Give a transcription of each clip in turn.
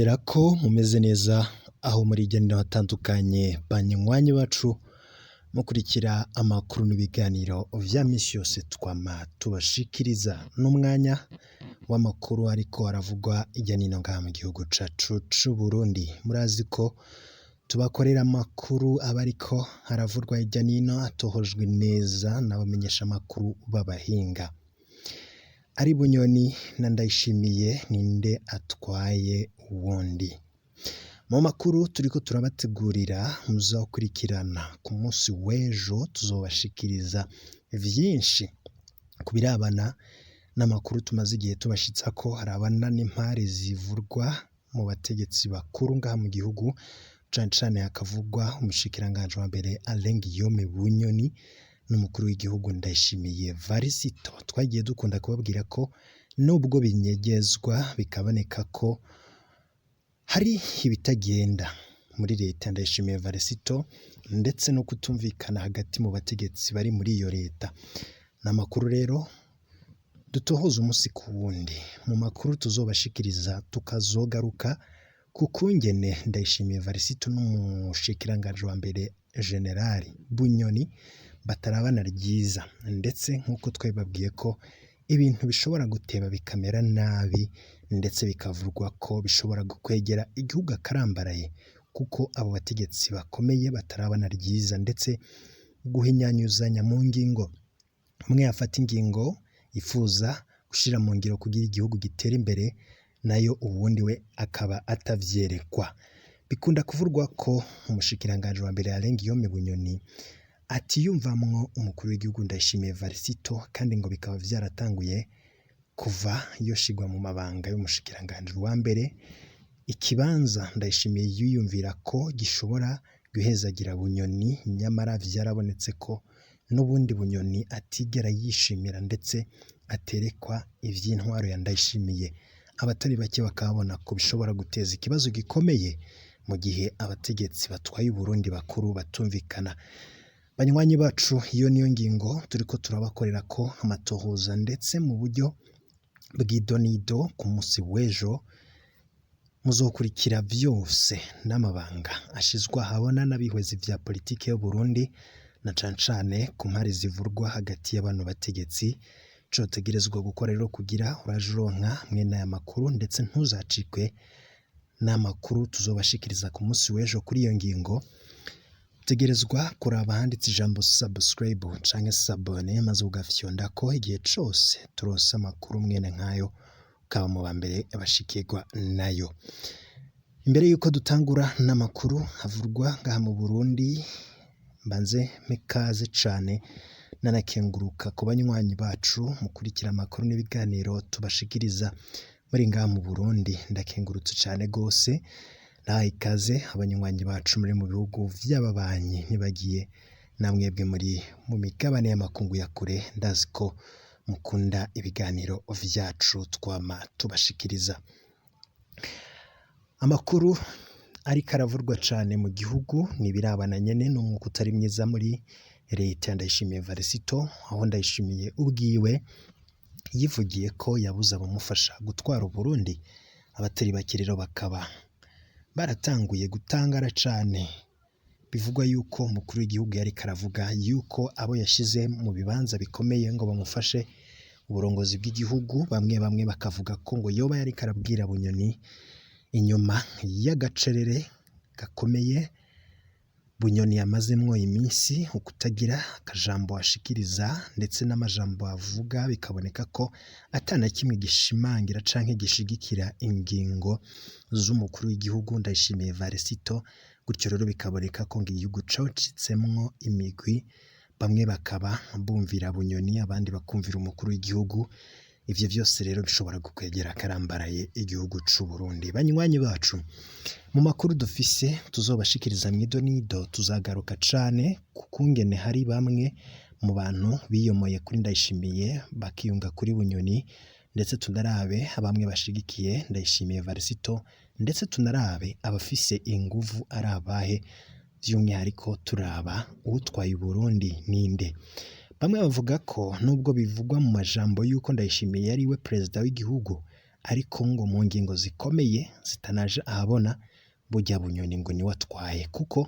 Ndizera ko mumeze neza aho muri hirya no hino hatandukanye, banywanyi bacu mukurikira amakuru n'ibiganiro vya misi yose twama tubashikiriza. N'umwanya w'amakuru ariko aravugwa hirya no hino ngaha mu gihugu cacu c'Uburundi. Murazi ko tubakorera amakuru aba ariko aravurwa hirya no hino, atohojwe neza n'abamenyeshamakuru b'abahinga. Ari Bunyoni na Ndayishimiye, ninde atwaye uwundi? Mu makuru turiko turabategurira muzokurikirana ku munsi w'ejo, tuzobashikiriza vyinshi ku birabana n'amakuru tumaze igihe tubashitsako arabana n'impari zivurwa mu bategetsi bakuru ngaha mu gihugu, cane cane hakavugwa umushikiranganji wa mbere Alain Guillaume Bunyoni n'umukuru w'igihugu Ndayishimiye Varisito. Twagiye dukunda kubabwira ko nubwo binyegezwa bikaboneka ko hari ibitagenda muri leta Ndayishimiye Varisito, ndetse no kutumvikana hagati mu bategetsi bari muri iyo leta. Ni amakuru rero dutohoza umunsi ku wundi. Mu makuru tuzobashikiriza tukazogaruka ku kungene Ndayishimiye Varisito n'umushikiranganji wa mbere Generali Bunyoni batarabana ryiza, ndetse nk'uko twabibabwiye ko ibintu bishobora guteba bikamera nabi, ndetse bikavugwa ko bishobora gukwegera igihugu akarambaraye, kuko abo bategetsi bakomeye batarabana ryiza, ndetse guhinyanyuzanya mu ngingo, umwe yafata ingingo yifuza gushira mu ngiro kugira igihugu gitere imbere, nayo uwundi we akaba atavyerekwa. Bikunda kuvugwa ko umushikiranganji wa mbere Alain Guillaume Bunyoni atiyumvamwo umukuru w'igihugu Ndayishimiye Varisito, kandi ngo bikaba vyaratanguye kuva yoshigwa mu mabanga y'umushikiranganji wa mbere. Ikibanza Ndayishimiye yiyumvira ko gishobora guhezagira Bunyoni, nyamara vyarabonetse ko n'ubundi Bunyoni atigera yishimira ndetse aterekwa ivy'intwaro ya Ndayishimiye. Abatari bake bakabona ko bishobora guteza ikibazo gikomeye mu gihe abategetsi batwaye Uburundi bakuru batumvikana. Banywanyi bacu, iyo niyo ngingo turiko turabakorera ko amatohoza, ndetse mu buryo bw'idonido ku munsi w'ejo muzokurikira vyose n'amabanga ashizwe ahabona n'abihwezi vya politike y'Uburundi, na cane cane ku mpari zivurwa hagati y'abano bategetsi. Ico utegerezwa gukora rero kugira uraje uronka mwene aya makuru, ndetse ntuzacikwe n'amakuru tuzobashikiriza ku munsi w'ejo kuri iyo ngingo, utegerezwa kuraba ahanditse ijambo subscribe canke s'abonner, maze ugafyondako. Igihe cose turonse amakuru mwene nkayo, ukaba mu ba mbere bashikirwa nayo. Imbere yuko dutangura n'amakuru avurwa ngaha mu Burundi, mbanze mpe cane nanakenguruka ku banywanyi bacu mukurikira amakuru n'ibiganiro tubashikiriza muri ngaha mu Burundi. Ndakengurutse cane gose, nahaye ikaze abanywanyi bacu muri mu bihugu vy'ababanyi, ntibagiye namwebwe muri mu migabane y'amakungu ya kure. Ndazi ko mukunda ibiganiro vyacu twama tubashikiriza. Amakuru ariko aravurwa cane mu gihugu ni ibirabana nyene n'umwuka utari mwiza muri leta ya Ndayishimiye Varisito, aho Ndayishimiye ubwiwe yivugiye ko yabuze abamufasha gutwara Uburundi. Abatari bake rero bakaba baratanguye gutangara cane. Bivugwa yuko umukuru w'igihugu yariko aravuga yuko abo yashize mu bibanza bikomeye ngo bamufashe uburongozi bw'igihugu, bamwe bamwe bakavuga ko ngo yoba yariko arabwira Bunyoni inyuma y'agacerere gakomeye Bunyoni yamazemwo iminsi, ukutagira akajambo ashikiriza, ndetse n'amajambo avuga bikaboneka ko atana kimwe gishimangira canke gishigikira ingingo z'umukuru w'igihugu Ndayishimiye Varisito. Gutyo rero bikaboneka ko ngo igihugu cocitsemwo imigwi, bamwe bakaba bumvira Bunyoni, abandi bakumvira umukuru w'igihugu. Ivyo vyose rero bishobora gukwegera akarambaraye igihugu c'Uburundi. Banywanyi bacu, mu makuru dufise tuzobashikiriza mw'idonido, tuzagaruka cane ku kungene hari bamwe mu bantu biyomoye kuri Ndayishimiye bakiyunga kuri Bunyoni, ndetse tunarabe bamwe bashigikiye Ndayishimiye Varisito, ndetse tunarabe abafise inguvu ari abahe, vy'umwihariko turaba uwutwaye Uburundi ninde. Bamwe bavuga ko nubwo bivugwa mu majambo yuko Ndayishimiye ari we perezida w'igihugu, Ariko ngo mu ngingo zikomeye zitanaje ahabona, burya Bunyoni ngo niwe atwaye, kuko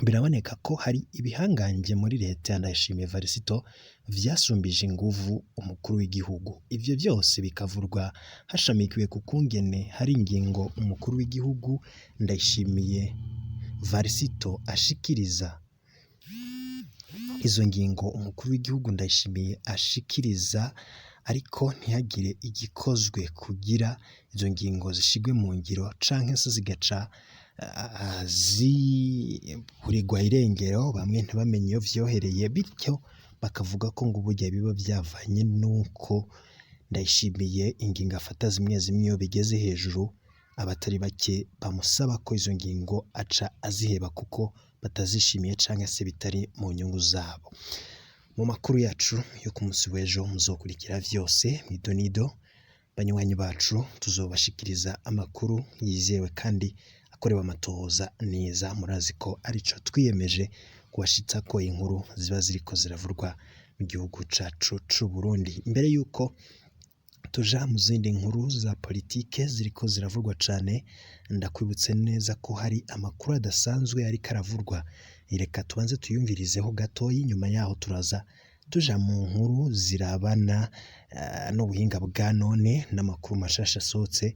biraboneka ko hari ibihangange muri leta ya Ndayishimiye Varisito vyasumbije inguvu umukuru w'igihugu. Ivyo vyose bikavurwa hashamikiwe ku kungene hari ingingo umukuru w'igihugu Ndayishimiye Varisito ashikiriza. Izo ngingo umukuru w'igihugu Ndayishimiye ashikiriza, ariko ntihagire igikozwe kugira izo ngingo zishigwe mu ngiro, canke se zigaca ziburirwa irengero, bamwe ntibamenye iyo vyohereye, bityo bakavuga ko ngo burya biba vyavanye n'uko Ndayishimiye ingingo afata zimwe zimwe iyo bigeze hejuru, abatari bake bamusaba ko izo ngingo aca aziheba kuko batazishimiye canke se bitari mu nyungu zabo. Mu makuru yacu yo ku munsi w'ejo muzokurikira vyose mw'idonido. Banywanyi bacu, tuzobashikiriza amakuru yizewe kandi akorewe amatohoza neza. Murazi ko arico twiyemeje kubashitsa ko inkuru ziba ziriko ziravurwa mu gihugu cacu c'u Burundi. Mbere yuko tuja mu zindi nkuru za politike ziriko ziravurwa cane, ndakwibutse neza ko hari amakuru adasanzwe ariko aravurwa. Reka tubanze tuyumvirizeho gatoyi, nyuma yaho turaza tuja mu nkuru zirabana n'ubuhinga bwa none n'amakuru mashasha asohotse.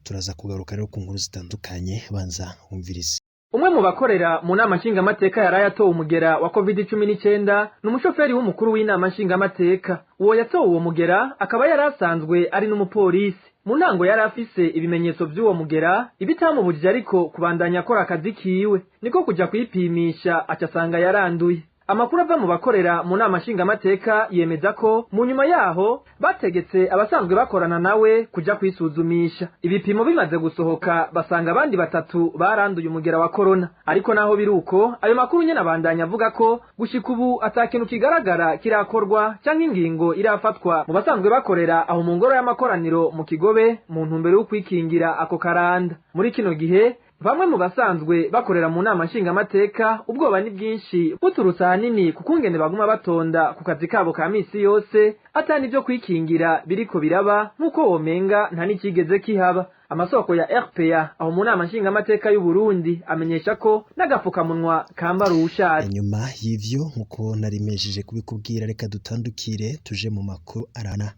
Turaza kugaruka rero ku nkuru zitandukanye, banza wumvirize. Umwe mu bakorera mu nama nshingamateka yaraye atowe umugera wa COVID-19 ni umushoferi w'umukuru w'inama nshingamateka. Uwo yatowe uwo mugera akaba yari asanzwe ari n'umupolisi. Mu ntango yari afise ibimenyetso vy'uwo mugera, ibitamubujije ariko kubandanya akora akazi kiwe, niko kuja kwipimisha aca asanga yaranduye. Amakuru ava mu bakorera mu nama nshingamateka yemeza ko mu nyuma yaho bategetse abasanzwe bakorana nawe kuja kwisuzumisha. Ibipimo bimaze gusohoka basanga abandi batatu baranduye umugera wa korona. Ariko naho biri uko, ayo makuru nyene abandanya avuga ko gushika ubu ata kintu kigaragara kirakorwa canke ingingo irafatwa mu basanzwe bakorera aho mu ngoro y'amakoraniro mu Kigobe mu ntumbero yo kwikingira ako karanda. Muri kino gihe bamwe mu basanzwe bakorera mu nama nshingamateka ubwoba ni bwinshi, buturutse ahanini ku kungene baguma batonda ku kazi kabo ka misi yose ata n'ivyo kwikingira biriko biraba, nk'uko womenga nta n'ikigeze kihaba. Amasoko ya RPA aho mu nama nshingamateka y'u Burundi amenyesha ko n'agafukamunwa kambara uwushaje. Nyuma y'ivyo, nkuko narimejeje kubikubwira, reka dutandukire tuje mu makuru arana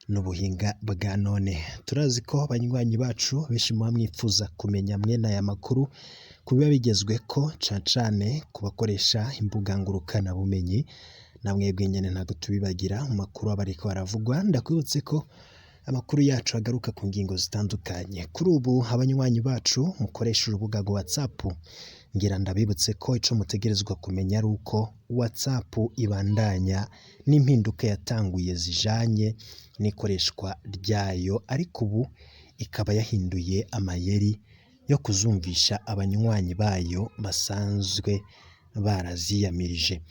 n'ubuhinga bwa none. Turazi ko abanywanyi bacu benshi muba mwifuza kumenya mwene aya makuru ku biba bigezweko, cane cane ku bakoresha imbuga ngurukana bumenyi. Na mwebwe nyene ntabwo tubibagira mu makuru aba ariko aravugwa. Ndakwibutse ko amakuru yacu agaruka ku ngingo zitandukanye. Kuri ubu abanywanyi bacu mukoresha urubuga rwa WhatsApp, ngira ndabibutse ko ico mutegerezwa kumenya ari uko WhatsApp ibandanya n'impinduka yatanguye zijanye n'ikoreshwa ryayo, ariko ubu ikaba yahinduye amayeri yo kuzumvisha abanywanyi bayo basanzwe baraziyamirije.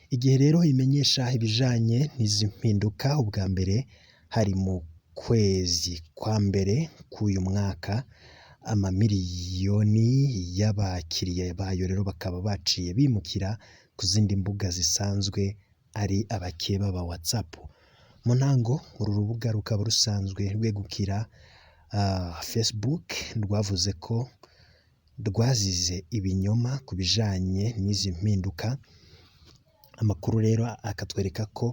Igihe rero imenyesha ibijanye n'izi mpinduka ubwa mbere hari mu kwezi kwa mbere k'uyu mwaka, amamiliyoni y'abakiriya bayo rero bakaba baciye bimukira ku zindi mbuga zisanzwe ari abakeba ba WhatsApp. Mu ntango uru rubuga rukaba rusanzwe rwegukira Facebook, rwavuze ko rwazize ibinyoma ku bijanye n'izi mpinduka. Amakuru rero akatwereka ko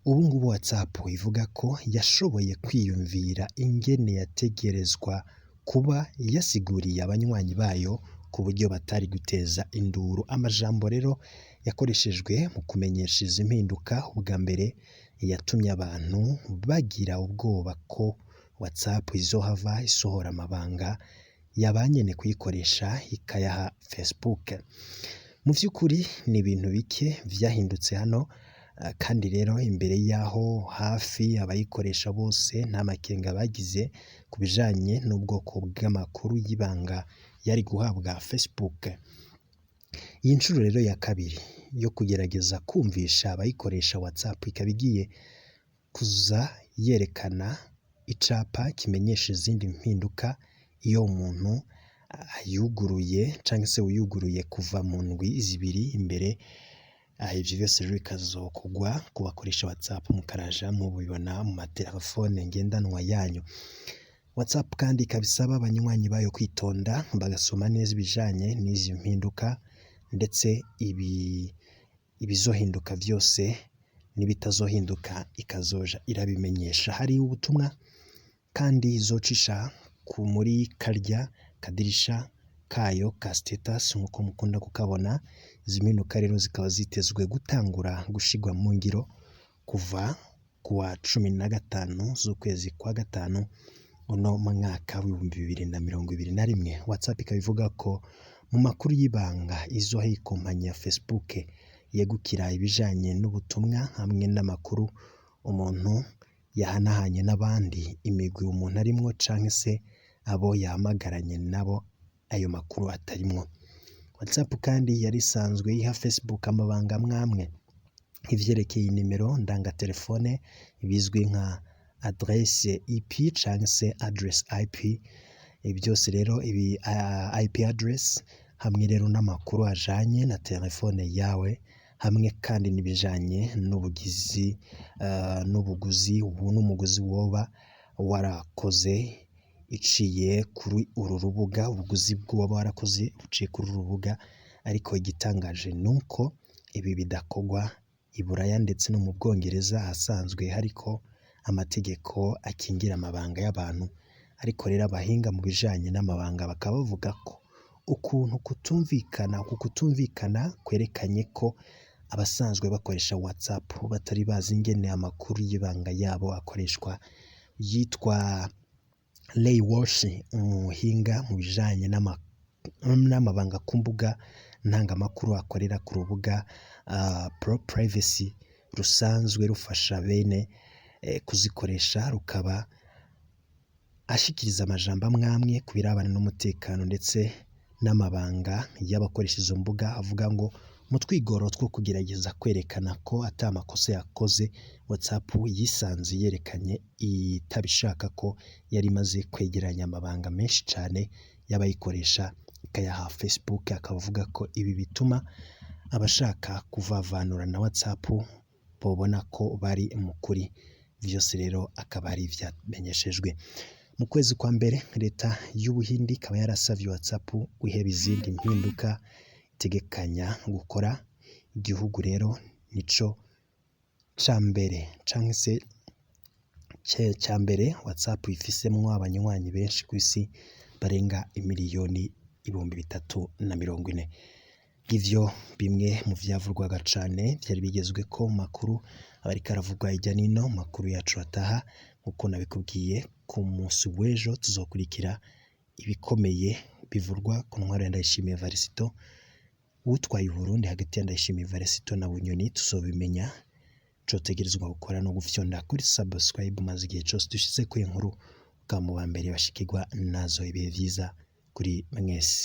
ubu ngubu WhatsApp ivuga ko yashoboye kwiyumvira ingene yategerezwa kuba yasiguriye abanywanyi bayo ku buryo batari guteza induru. Amajambo rero yakoreshejwe mu kumenyesha izi mpinduka ubwa mbere yatumye abantu bagira ubwoba ko WhatsApp izohava isohora amabanga ya ba nyene kuyikoresha ikayaha Facebook. Mu vy'ukuri ni ibintu bike vyahindutse hano, kandi rero imbere y'aho hafi abayikoresha bose nta makenga bagize ku bijanye n'ubwoko bw'amakuru y'ibanga yari guhabwa Facebook. Iyi nshuro rero ya kabiri yo kugerageza kumvisha abayikoresha WhatsApp ikaba igiye kuza yerekana icapa kimenyesha izindi mpinduka iyo umuntu ayuguruye canke se uyuguruye kuva mu ndwi zibiri imbere. Ivyo vyose rero bikazokorwa ku bakoresha WhatsApp, mukaraja mubibona mu matelefone ngendanwa yanyu. WhatsApp kandi ikaba isaba abanywanyi bayo kwitonda bagasoma neza ibijanye n'izi mpinduka, ndetse ibizohinduka vyose n'ibitazohinduka ikazoja irabimenyesha. Hari ubutumwa kandi izocisha ku muri karya kadirisha kayo ka status nkuko mukunda kukabona. Izi mpinduka rero zikaba zitezwe gutangura gushigwa mu ngiro kuva kuwa 15 z'ukwezi kwa gatanu uno mwaka w'2021. WhatsApp ikaba ivuga ko mu makuru y'ibanga izoha ikompanyi ya Facebook yegukira ibijanye n'ubutumwa hamwe n'amakuru umuntu yahanahanye n'abandi, imigwi umuntu arimwo canke se abo yahamagaranye nabo ayo makuru atarimwo. WhatsApp kandi yari isanzwe iha Facebook amabanga amwamwe nk'ivyerekeye inimero ndangatelefone bizwi nka adresse IP canke se address IP. Ibi byose rero, ibi IP address hamwe rero n'amakuru ajanye na telefone yawe, hamwe kandi n'ibijanye n'ubugizi n'ubuguzi ubu n'umuguzi woba warakoze iciye kuri uru rubuga, ubuguzi bw'uwoba warakoze buciye kuri uru rubuga. Ariko igitangaje nuko ibi bidakorwa i Buraya ndetse no mu Bwongereza, ahasanzwe hariko amategeko akingira amabanga y'abantu. Ariko rero abahinga mu bijanye n'amabanga bakaba bavuga ko ukuntu kutumvikana, uku kutumvikana kwerekanye ko abasanzwe bakoresha WhatsApp batari bazi ingene amakuru y'ibanga yabo akoreshwa. Yitwa Ray Walsh, umuhinga mu bijanye n'amabanga ku mbuga ntangamakuru, akorera ku rubuga Pro Privacy rusanzwe rufasha bene kuzikoresha, rukaba ashikiriza amajambo amwamwe ku birabana n'umutekano ndetse n'amabanga y'abakoresha izo mbuga, avuga ngo mu twigoro two kugerageza kwerekana ko ata makosa yakoze, WhatsApp yisanze yerekanye itabishaka ko yari imaze kwegeranya amabanga menshi cane y'abayikoresha ikayaha Facebook. Akaba avuga ko ibi bituma abashaka kuvavanura na WhatsApp bobona ko bari mu kuri. Vyose rero akaba ari ivyamenyeshejwe mu kwezi kwa mbere. Leta y'Ubuhindi ikaba yarasavye WhatsApp guheba izindi mpinduka itegekanya gukora. Igihugu rero nico ca mbere canke se ca mbere WhatsApp ifisemwo abanywanyi benshi kw'isi, barenga imiliyoni 340,000. Ivyo bimwe mu vyavugwaga cane vyari bigezweko mu makuru abariko aravugwa hirya nino, makuru yacu ataha. Nkuko nabikubwiye, ku munsi w'ejo tuzokurikira ibikomeye bivurwa ku ntwaro ya Ndayishimiye Varisito, utwaye Uburundi hagati ya Ndayishimiye Varisito na Bunyoni, tuzobimenya. Cotegerezwa gukora no gufyonda kuri subscribe, maze igihe cose dushizeko inkuru ukaba mu ba mbere bashikirwa nazo. Ibihe vyiza kuri mwese.